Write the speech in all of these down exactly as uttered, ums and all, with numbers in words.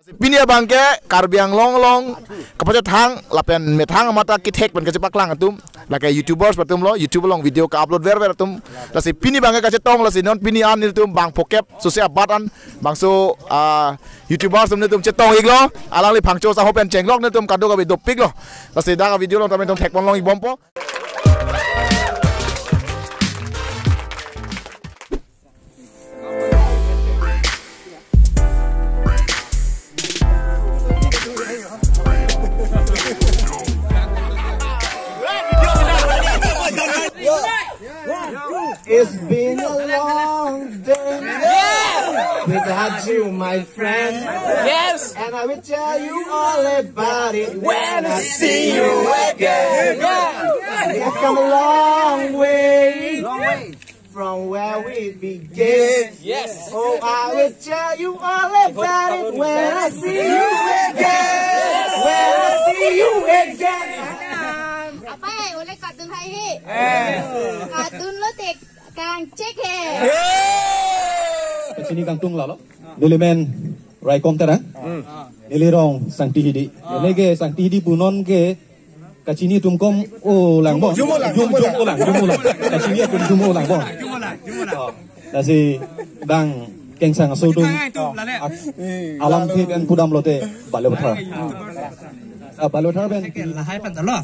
Pini abangke Karbi Anglong along kapachethang lapen methang amat akethek pen kachepaklang atum, lake YouTubers atum lo, YouTube along video ka-upload verver atum. Lasi pini abangke kachetong, lasi non pini an nelitum bang phokep sose abat an bangso, ah, YouTubers atum nelitum chetong-iklo, alangli phangcho saho pen chenglok nelitum kadokave dopiklo. Lasi dak video along tame nelitum thekponlong-ikbompo. It's been a long day without you, my friend. Yes. And I will tell you all about it when I see you again. We've come a long way from where we began. Yes. Oh, I will tell you all about it when I see you again. When I see you again. Apa hai, oleh kartun hai he. Kartun lo tek kangchek he. Kachini kangtung lalo. Neli men Raikom Terang. Neli rong Sangti Hidi. Neli ke Sangti Hidi punon ke kachini atum kom olang bo. Jum olang, jum olang, jum olang. Kachini atum jum olang bo. Lasi bang kengsang aso atum ak- alamthe pen pudam lote Balepathar. Ah, Balepathar pen. Lahai pen talo.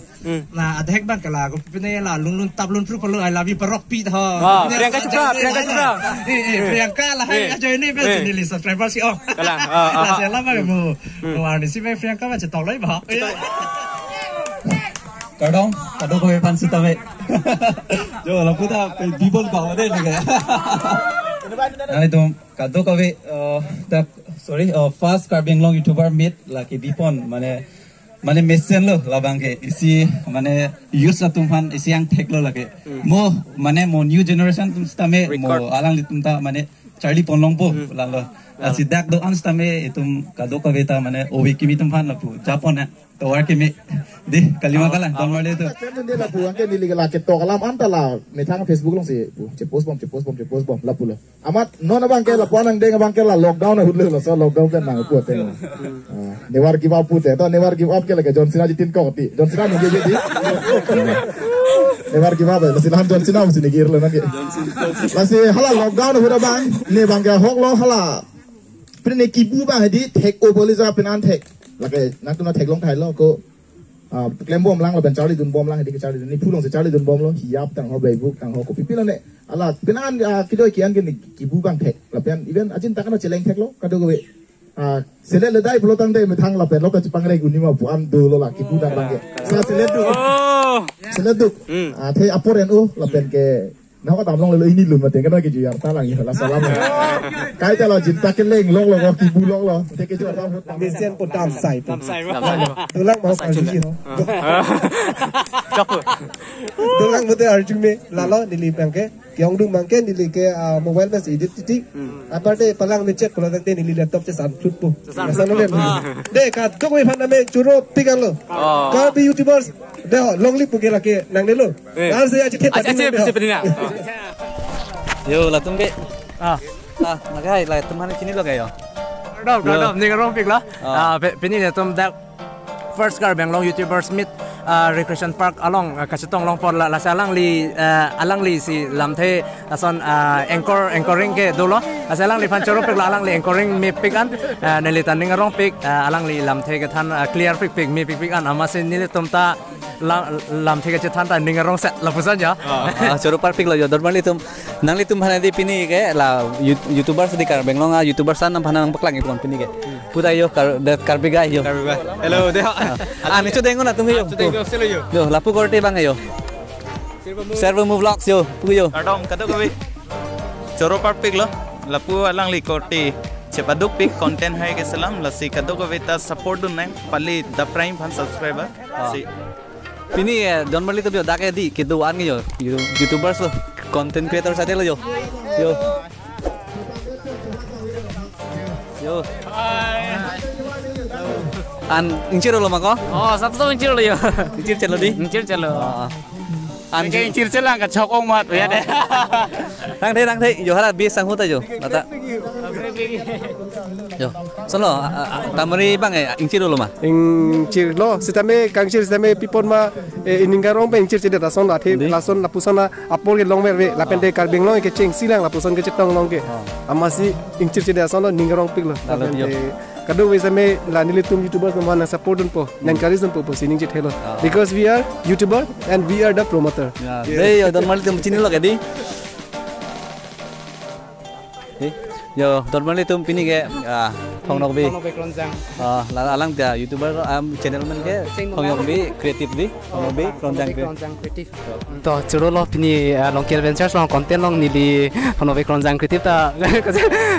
La adhek bang kala ko pine la lun lun tap lun pru palo I love you parok pi tho. Ah, Priyanka Chopra, Priyanka Chopra. Eh, eh, Priyanka lahai ajo ini pen neli subscriber si oh. Kalang. Ah, ah. Lasi alam bang mo. Mo arni si bang Priyanka bang chetok loi ba. Kardom, kardom kami pan sitame. Jo, lapu ta pe bibol ba de lege. Nelitum kadokave, uh, tak, sorry, uh, first Karbi Anglong YouTuber meet lake bipon, mane, mane mesen lo labang ke, isi, mane, youth atum aphan isi angthek lo lake. Mo, mane, mo new generation atum sitame, mo, alanglitum ta, mane, charli ponlongpo, lalo. Lasi dak do-an sitame, itum kadokave ta, mane, ove kimi atum aphan lapu japon ya. Tovar kimi. Di, kalima kalang, don male tu. Pen dia lapu, angke neli ke la ketok alam anta la, methang Facebook along si, pu, chepost bom, chepost bom, chepost bom, lapu lo. Amat, non abangke lapu anang deng abangke la lockdown ahut le, laso lockdown pen nangpu ateng. Ah, never give up pute, to never give up ke lake John Cena jitin kok ti, John Cena nunggu di. Never give up, lasi lahan John Cena mesti nigir lo nangke. Lasi hala lockdown ahut abang, ne abangke ahok lo hala. Pini kibu bang hedi thek o boli ja pini an thek. Lake nangtum na theklong thailo ko, ah, klembomlang lapen charlidunbomlang hedi ke charlidun. Niphu along si charlidunbomlo, hiyap tangho, beibuk tangho, kopi pilo ne. Ala pini an, ah, kedo ke-an ke ne kibu bang thek. Lapen even ajin takana cheleng theklo kadokave. Ah, selet ledai pulo tangte methang lapen lo kachipangreng unima pu an dolo la kibu dang bangke. Sa selet duk. Selet duk. Ah, the apor en o lapen ke Nahok damlonglelo, ini lun mate kena ke juyar talang ya la salam. Kaita la jinta keleng longlo, kibu longlo. Te ke juyar tam. Mesen po dam sai po. Tulang mau kan sih no. Tulang mate arjun me lalo neli bangke. Kiong dung bangke neli ke, ah, mobile mes edit titi. Aparte palang me chat kalau tangte neli laptop che san tut po. San lo. De kadokave aphan name choro pikan lo. Karbi YouTubers. De ho longlip puke lake nangnelo. Eh. Kan saya cekit tadi. Aceh, aceh, aceh, aceh. Yo, latum ke. Ah. Ah, makai latum han chinilo ke yo. Kardom, kardom, ning arongpik lo. Ah, pe- pini latum dak first Karbi Anglong YouTubers meet, ah, Recreation Park along, ah, kachetong longpo la, lasi alangli, ah, alangli si lamthe lason, ah, anchor, anchoring ke dolo. Lasi alangliphan choropiklo, alangli anchoring mepik an, ah, neli ta ning arongpik, ah, alangli lamthe kethan, ah, clear pikpik, mepikpik an, amatsi nelitum ta la- lamthe kachethan ta ning arongset lapuson ya. Ah, choro parpiklo yo, don marlitum. Nanglitum aphan di pini ke la you- YouTubers di Karbi Anglong a YouTubers an aphan nangpaklang ipon pini ke. Puta yo Kar- de Karbi guy yo. Karbi guy. Hello, de. Ah, ni chodeng na tum yo. Chodeng do selo yo. Yo, lapu korte bang yo. Servo Move Vlogs yo, pu yo. Kardom, kadokave. Choro parpiklo. Lapu alangli korte chepadukpik content hai ke selam, lasi kadokave ta support dunnang, pali daprime aphan subscriber. Ah. Si. Pini, eh, don marlitum yo, dak edi kedo-an yo, you- YouTubers lo, content creator sate lo yo. Yo. Yo. An ingchir lo mako? Oh, sab sab ingchir lo yo. Ingchir chelo di? Ingchir chelo. Ah. An ingchir chelang kachok ong mat ya de. Tangte, tangte, yo hala bis sanghuta yo. Mata. Yo, solo, a, a, a, tamari bang eh, ingchir lo ma? Ingchir lo, sitame kangchir sitame pipon ma, eh, ining karong pen ingchir chedet ason la the, Di? Lason lapuson na apor ke longver ve, lapen Ah. te Karbi Anglong ke chengsi lang lapuson kechetong long ke. Ah. Amatsi ingchir chedet ason lo ning karong pik lo. Lalu Lapen yo. te kadokave sitame la nelitum YouTubers nang support dunpo, nang encourage dunpo pusi ning chethe lo. Ah. Because we are YouTuber and we are the promoter. Ya, Yes. dei yo, don marli tum chini lo ke di. Eh, yo, don marli tum pini ke, ah, Thong Nokbi. Thong Nokbi Kronjang. Ah, la alang ta YouTuber, um, channel man ke, Cheng Thong Nokbi Creative di, Thong Nokbi Kronjang Thong Nokbi Creative. Kronjang Creative. To, choro lo pini, ah, Longki Adventures along content along neli Thong Nokbi Kronjang Creative ta,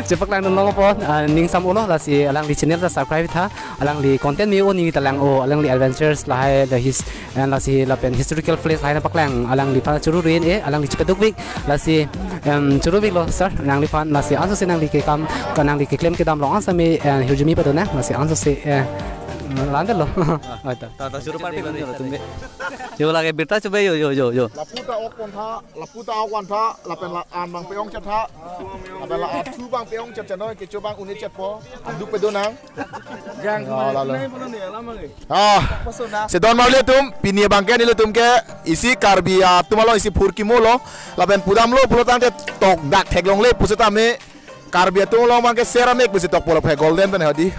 chepaklang dun longpo, ah, ning sam-o lo, lasi alangli channel ta subscribe tha, alangli content me-o neli ta lang-o, alangli adventures lahai, the his, and lasi lapen historical place lahai nangpaklang, alangliphan choro rin e, alangli chepadukpik, lasi, em, choro pik lo, sir, nangliphan, lasi ansose nangli kekam, ka nangli keklem kedam along ansose me, eh, hirjume pado nang, lasi ansose, eh, lande lo. Oi ta. Ta, ta, choro parpik lo tum ke. Yo lake birta chobe yo, yo, yo, yo. Lapu ta ok pon tha, lapu ta ok van tha, lapen la-an bang pe-ong chet tha, lapen la-an thu bang pe-ong chet chet noi, kecho bang un-e chetpo, aduk pado nang. Jang Oh, lalu. nai pon ni alam lagi. Ah, Pasona. si don marli tum, pini abang ke nelitum ke, isi Karbi atum along isi phurkimo lo, lapen pudam lo, pulo tangte tok dak theklongle, pusitame, Karbi atum along abang ke seramek pusi tokpo lapu he golden pen hedi.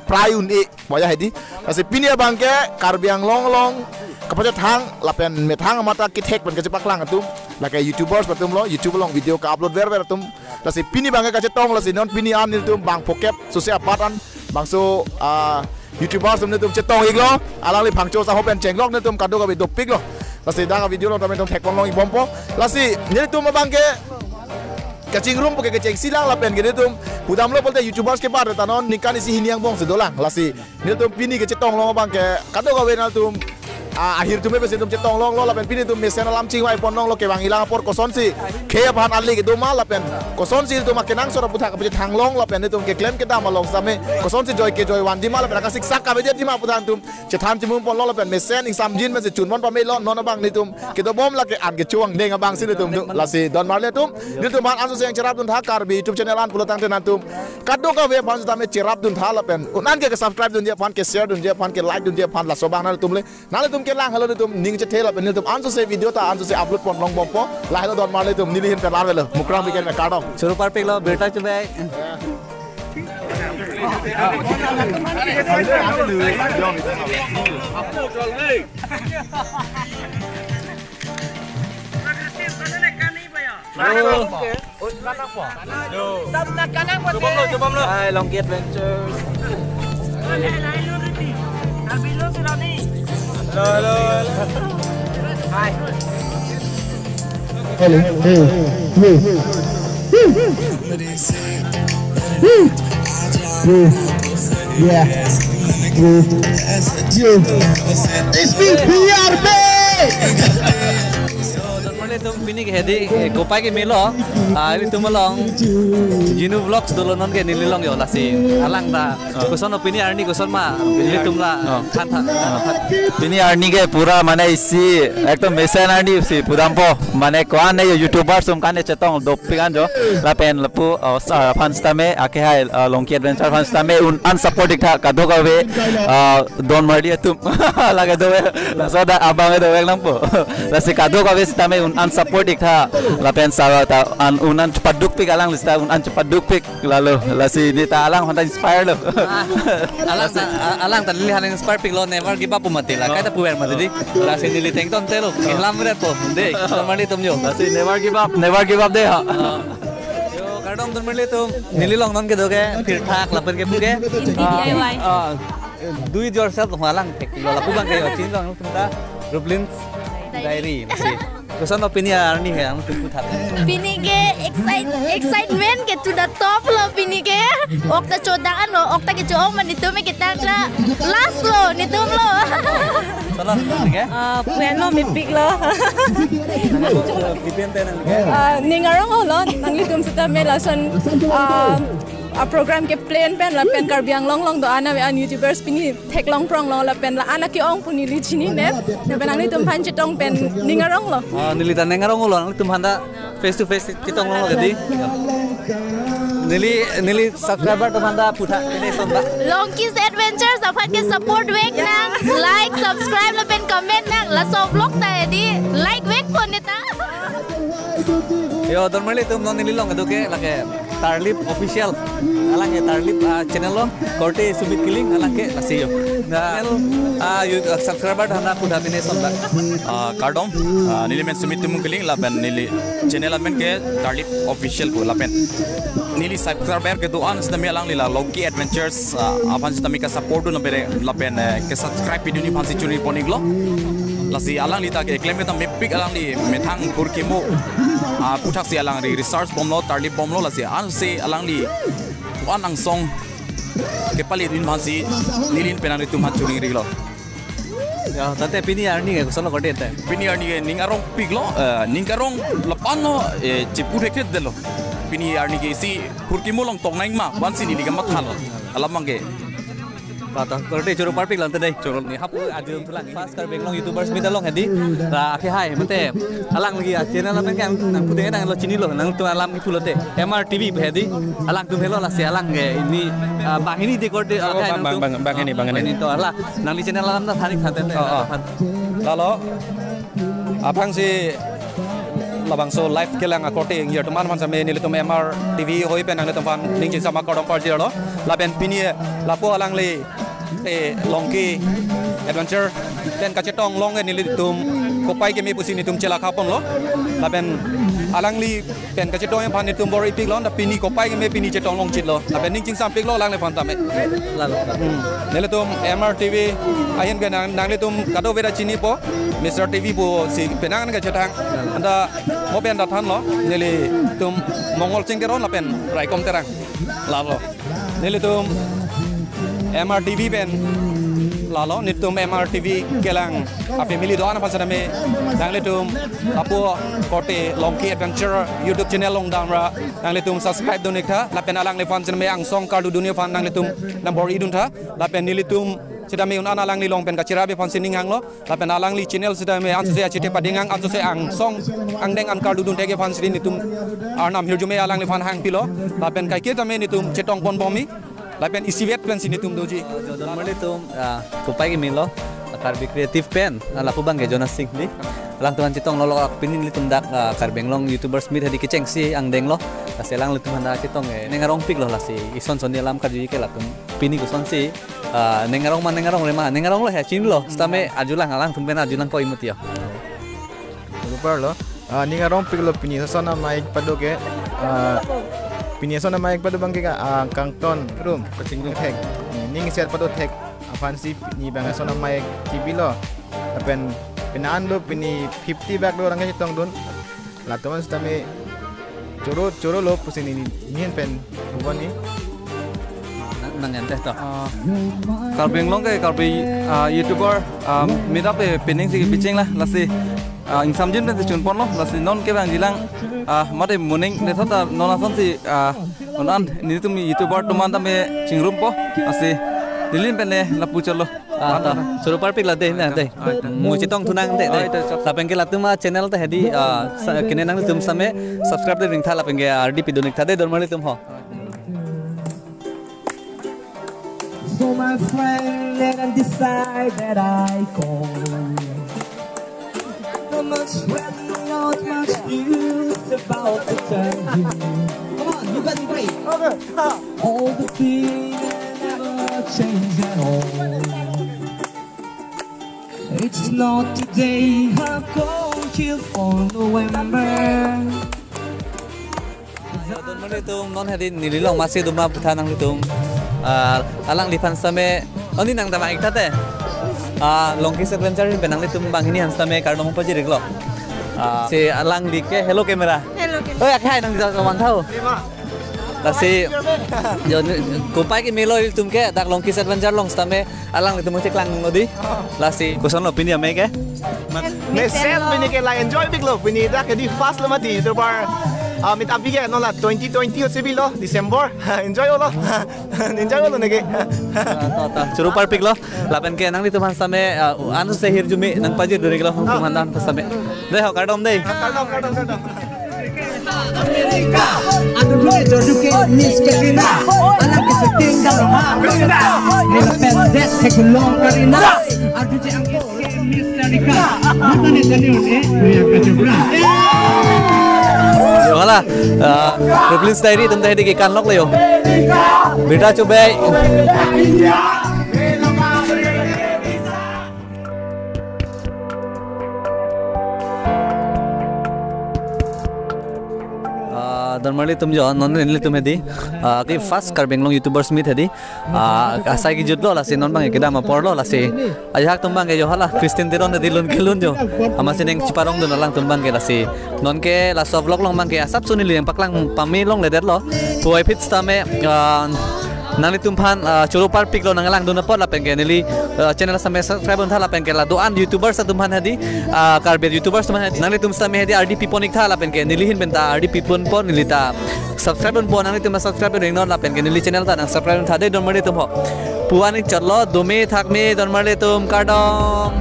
Prai un-e, boya hedi. Lasi pini abang ke Karbi Anglong along kapachethang lapen methang amat ta kethek pen kachepaklang atum. Lake YouTubers atum lo, YouTube along video ka-upload verver atum. Lasi pini abang ke kachetong lasi non pini an nelitum bang phokep sose apat an. Bangso, ah, YouTubers atum nelitum chetong iklo, alangli phangcho sa hopen chenglok nelitum kadokave dopik lo. Lasi dak video along tame nelitum thekpon long ikbompo. Lasi nelitum abang ke kachingrum puke kechengsi lang lapen ke nelitum pudam lo pulote YouTubers ke bar ta non ningkan isi hini angbong si dolang. Lasi nelitum pini kechetong long abang ke kadokave nelitum, ah, ahir atum epesi nelitum chetong longlo lapen pini nelitum mesen alam chingvai pon longlo kevang ilang apor kosonsi khei aphan ali kedo ma lapen kosonsi nelitum akenangsot aputhak kapachethang long lapen nelitum keklem kedam along sitame kosonsi joi kejoi vanji ma lapen akasiksak kavedet ji ma aputhak nelitum chethan chimum pon lo lapen mesen ingsamjin mesen chunpon pame lo non abang nelitum kedobom lake an kecho angdeng abang si nelitum do. Lasi don marli tum nelitum aphan ansose cherap dun tha Karbi YouTube channel an pulo tangte nangtum kadokave aphan sitame cherap dun tha lapen un-an ke subscribe dunji aphan ke share dunji aphan ke like dunji aphan laso abang nangtum le nangtum kelang helo nelitum ning chethe lapen nelitum ansose video ta ansose upload pon longbompo. Lahelo don marli tum neli ahin pen arvelo mukrang biken me kardom. Choro parpik lo birta chobe. Hai, Longki Adventures. Hello, hello, hello. Hi. Hello. Hey. Hey. Hey. Hey. Yeah. Hey. Yo. It's me, P R B. Don marli tum pini ke hedi, eh, kopai ke melo, ah, ilitum along Jinu Vlogs dolo non ke neli long yo lasi alang ta. Koson pini arni koson ma, ilitum la, Oh. than than. Pini arni ke pura mane isi ekdom mesen arni si pudampo mane ko-an ne yo YouTubers atum kan ne chetong dopik an jo lapen lapu, oh, sir aphan sitame ake hai, uh, Longki Adventure aphan sitame un-an support ik tha kadokave, uh, don marli atum lake dove laso dak abang dovek nangpo lasi kadokave sitame un-an support ik tha lapen sar ta an un-an chepadukpik alangli sita un-an chepadukpik. Lalo, lasi neta alang aphan ta inspire lo. Ah, alang ta, a-, alang ta neli aphan inspire pik lo, never give up mati la. Kaita puver mati di. Lasi neli tengton te lo. Kelam ret po. De, don marli tum yo. Lasi never give up, never give up de ha. Ah. Yo, kardom don marli tum. Neli long non kedo ke, phirthak lapen ke puke. Inti Ah, D I Y. ah, do it yourself lo alang thek lo lapu abang ke yo chin long tum ta. Ruplin's Diary. Diary. Lasi. Koson lo pini arni he, ang tumpu that. Pini ke excite-, excitement ke to the top lo pini ke. Ok ta chodang an lo, ok ta kecho-ong ma nelitum ke tangka last lo, nelitum lo. Salam, pini ke? Ah, puan lo mepik lo. Bipian te nang ke? Ah, ning arong lo, nanglitum sitame lason, ah, a program ke plan pen lapen Karbi Anglong along do-an ave an YouTubers pini theklong prong lo lapen la-an ake-ong pu neli chinine. Lapen nanglitum aphan chetong pen ning arong lo. Oh, neli ta ning arong lo, nanglitum aphan ta face to face chetong lo kedi. Neli, neli subscriber atum aphan ta puthak pine son ba. Longki's Adventures aphan ke support vek nang, like, subscribe lapen comment nang, laso vlog ta edi like vek pon neta. Yo, don marli atum, non neli along kedo ke lake Tarlip Official. Alang ke Tarlip, ah, channel lo, korte Sumit Killing, alang ke lasi yo. Na, ah, you, ah, subscriber atum aphan ta puthak pine son ba. Ah, kardom, ah, neli men Sumit Timung Killing, lapen neli channel amen ke Tarlip Official pu, lapen neli subscriber kedo-an sitame alangli la Longki Adventures, ah, aphan sitame ke support dun lapen, lapen, eh, ke subscribe pidunji aphansi churi pon-iklo. Lasi alangli ta ke klem ta mepik, alangli methang Kurkimo, ah, aputhaksi alangli research bomlo, tarlip bomlo, lasi ansi alangli wan angsong kepali dun aphansi neli pen nanglitum aphan churi-iklo. Ya, tangte pini arni ke koson lo korte te? Pini arni ke ning arongpiklo, eh, ning karong lapu-an lo, eh, chipu thekthedetlo. Pini arni ke isi Kurkimo along tong nangji ma, vansi neli kemathalo. Alam abang ke. Ba ta, korte choro parpiklo tangte dei. Choro. Neli hapu ajun thulang. First Karbi Anglong YouTubers Meet along hedi. La, okay, hi, mate. Alang lagi ya, channel amen ke nang, nangpudeng nanglo chinilo, nangtum alam kipulote. M R T V hedi. Alangtum helo, lasi alang ke ini, ah, banghini dei korte, oh, okay, bang, bang, nangtum. Bang, banghini, banghini. Banghini to, ala. Nangli channel alam ta thanik tha te. Oh, oh. Lalo. Aphrangsi labangso live kelang akorte ingjir atum aphan sitame nelitum M R T V hoi pen nanglitum aphan ning chingsam akardom pajirlo. Lapen pini lapu alangli, eh, Longki Adventure pen kachetong along ke nelitum kopai keme pusi nelitum chelakha ponlo. Lapen alangli pen kachetong aphan nelitum bor-ipiklo, ta pini kopai keme pini chetong longchitlo. Lapen ning chingsampiklo alangliphan tame. Lalo. Hmm. Nelitum M R T V ahin ke nang, nanglitum kadokave ta chinipo, Mister T V pusi penang kachetong. Anta mo pen ta thanlo, nelitum Mongol Chingteron lapen Raikom Terang. Lalo. Nelitum M R T V pen lalo, nelitum M R T V kelang a family do-an aphan sitame nanglitum lapu korte Longki Adventure YouTube channel along damra nanglitum subscribe dun-ik tha, lapen alangliphan sitame angsong karlu dunji aphan nanglitum nang bor-idun tha, lapen nelitum sitame un-an alangli along pen kachirabe aphansi ning hanglo. Lapen alangli channel sitame ansose achithe pading ang, ansose angsong angdeng an karlu dun thekji aphansi nelitum Arnam hirjume alangliphan hangpilo. Lapen kaike tame nelitum chetong pon bomji. Lapen isivet pensi nelitum doji. Jodon marli atum, ah, kopai kemelo. Karbi Creative pen, ah, lapu abang ke Jonas Singh dei. Alangtum aphan chetonglo, pini nelitum dak, ah, Karbi Anglong YouTubers Meet hedi kechengsi angdenglo. Lasi alanglitum aphan ta chetong ke ning arongpiklo, lasi ison son alam karju ke latum. Pini kosonsi, ah, ning arong ma ning arongre ma, ning aronglo he chinilo. Sitame arjulang, alangtum pen arjulang ko imut yo. Super lo. Ah, ning arongpiklo pini ason amei kedo ke. Ah, pini ason amei kedo abang ke, ah, kangton rum. Kachingrum. Thek. Ning ser kedo thek. Aphansi pini abang ason amei kebilo. Lapen pini an do, pini fifty bak do orang chetong dun. Latum sitame choro, chorolo pusi neli, neli pen pupo ni. Nang, nang ente to. Ah, Karbi Anglong ke Karbi, ah, YouTuber, ah, meet up, eh, pining si piching la, lasi, ah, ingsamjin pensi chun ponlo, lasi non ke bang jilang, ah, mate moning ne thot ta non asonsi, ah, non an nelitum YouTuber atum aphan tame chingrumpo, lasi neli pen ne lapu cholo. Ah, ta. Choro parpiklo dei, na, dei. Ah, ta. Mo chetong thu nang dei, dei. Ah, ta, ta. Lapen ke latum achannel ta hedi, ah, sa-, kene nanglitum sitame subscribe dun-ik tha, lapen ke R D P dun-ik tha dei, don marli atum ho. So my friend, let them decide that I go. Not much wealth, not much news about to tell you. Come on, you got it great. Okay, stop. All the things that never change at all. It's not today, how cold you for November. Yo, don marli atum, non hedi neli along masi duma putha nanglitum. Ah, alangliphan sitame, oni nang damang-ik tha te. Ah, Longki's Adventure pen nanglitum banghini aphan sitame kardom pajir-iklo. Ah, si alangli ke, hello camera. Hello camera. Oi, akhai nang jawang thau. Lasi, yo, kopai kemelo ilitum ke, dak Longki's Adventure along sitame, alanglitum cheklang lo dei. Lasi, kosonlo pini amei ke? Mat-, mesen pini ke la enjoypiklo, pini dak hedi first lo mati, YouTuber, ah, meet up ke, non la twenty twenty ho si bilo, December. Enjoylo. Enjoylo neke. Ah, ta, ta. Choro parpiklo. Lapen ke nanglitum aphan sitame, ah, ansose hirjume nangpajir dun-iklo, nanglitum aphan sitame. Dei ho, kardom dei. Kardom, kardom, kardom. America, adu dule jorju ke Miss Katrina, alang ke setting dalam ha America, nila pendet theklong Karina, adu je ang ke Miss Sarika, mata ne jani un eh, Priyanka Chopra. Yo hala, uh, Ripley's Diary atum ta hedi kekan lok le yo. Birta chubei. Ah, don marli atum jo, non nelitum hedi. Ah, ke first Karbi Anglong YouTubers meet hedi. Ah, asai kejut lo lasi non bang kedam apor lo lasi. Ajahak atum bang ke yo hala Christian Teron hedi lun kelun jo. Amatsi neng chiparong dun alang atum bang ke lasi. Non ke laso vlog along bang ke asap suni liang paklang pame longledet lo. Puai phit sitame, ah, nanglitum aphan, ah, choro parpik lo nanglang dun apot lapen ke neli, ah, channel sitame subscribe dun tha lapen ke la do-an YouTubers atum aphan hedi, ah, Karbi YouTubers atum aphan hedi. Nanglitum sitame hedi ardi pipon ik tha lapen ke neli ahin pen ta ardi piponpo, neli ta subscribe dunpo, nanglitum subscribe dun ring non lapen ke neli channel ta nang subscribe dun tha dei don marli atum ho. Puan ik chot lo, dome thakme don marli atum, kardom.